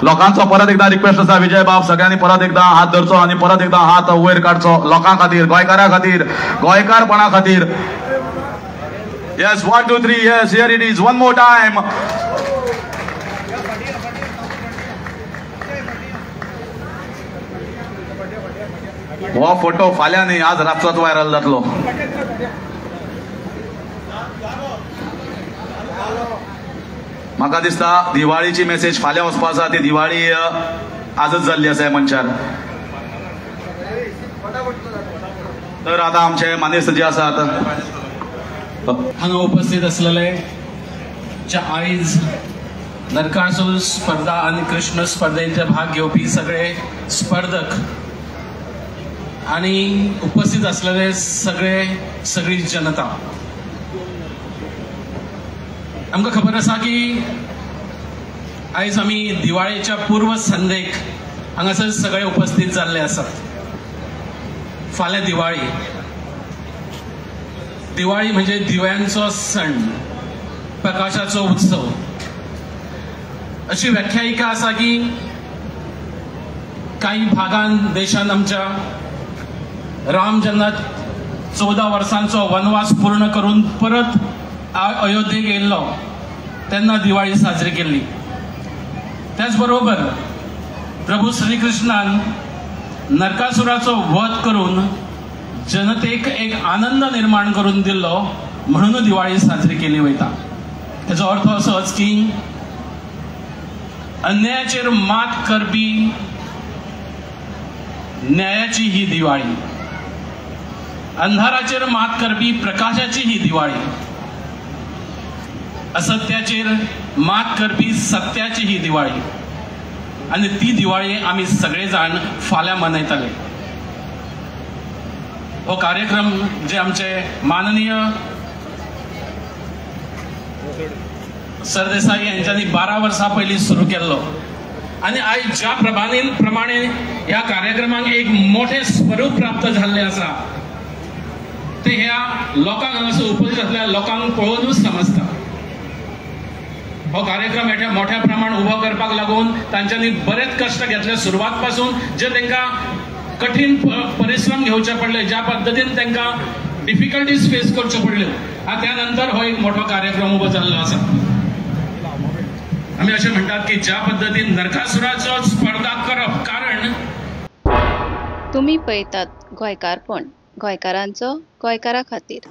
लोकांचो परत एकदा रिक्वेस्ट आसा, विजय बाब सगळ्यांनी परत एकदा हात धरचो आनी परत एकदा हात वयर काडचो लोकां खातीर, गोंयकारा खातीर, गोंयकारपणा खातीर. Yes, 1 2 3, yes, here it is, one more time. हो फोटो फाल्यां न्ही, आज रातचोच व्हायरल जातलो. म्हाका दिसता दिवाळीची मेसेज फाल्यां वचपा आसा, ती दिवाळी आजच जाल्ली आसा ह्या मनशान. तर आतां आमचे मानेस्त जे आसात हांगा उपस्थित असलेले, जे आयज नरकासूर स्पर्धा आनी कृष्ण स्पर्धेंचे भाग घेवपी सगळे स्पर्धक आनी उपस्थित असलेले सगळे सगळी जनता, आमकां खबर आसा की आयज आमी दिवाळेच्या पूर्व संध्येक हांगासर सगळे उपस्थित जाल्ले आसात. फाल्यां दिवाळी. दिवाळी म्हणजे दिव्यांचो सण, प्रकाशाचो उत्सव. अशी व्याख्यायिका आसा की काही भागान देशान आमच्या राम जेन्ना 14 वर्सांचो वनवास पूर्ण करून परत अयोध्येक येयल्लो तेन्ना दिवाळी साजरी केल्ली. त्याच बरोबर प्रभू श्रीकृष्णान नरकासुराचो वध करून जनतेक एक आनंद निर्माण करून दिल्लो म्हणून दिवाळी साजरी केली वयता. तेजो अर्थ असोच की अन्यायाचेर मात करपी न्यायाची ही दिवाळी, अंधाराचेर मात करपी प्रकाशाची ही दिवाळी, असत्याचेर मात करपी सत्याची ही दिवाळी. आनी ती दिवाळी आमी सगळे जाण फाल्यां मनयतले. हो कार्यक्रम जे आमचे माननीय सरदेसाई यांच्यानी 12 वर्सां पयलीं सुरू केल्लो आनी आयज ज्या प्रमाणे ह्या कार्यक्रमाक एक मोठें स्वरूप प्राप्त जाल्लें आसा ते ह्या लोकांक हांगासर उपस्थित आसल्या लोकांक पळोवनूच समजता. हो कार्यक्रम मोठ्या प्रमाण उबो करपाक लागून तांच्यांनी बरेच कश्ट घेतले. सुरवात पासून जे तांकां कठीण परिश्रम घेवचे पडले, ज्या पद्दतीन तांकां डिफिकल्टीज फेस करच्यो पडल्यो, त्या नंतर हो एक मोठो कार्यक्रम उबो जाल्लो आसा. आमी अशें म्हणटात की ज्या पद्दतीन नरकासुराचो स्पर्धा करप, कारण तुमी पळयतात गोंयकारपण, गोंयकारांचो गोंयकारा खातीर.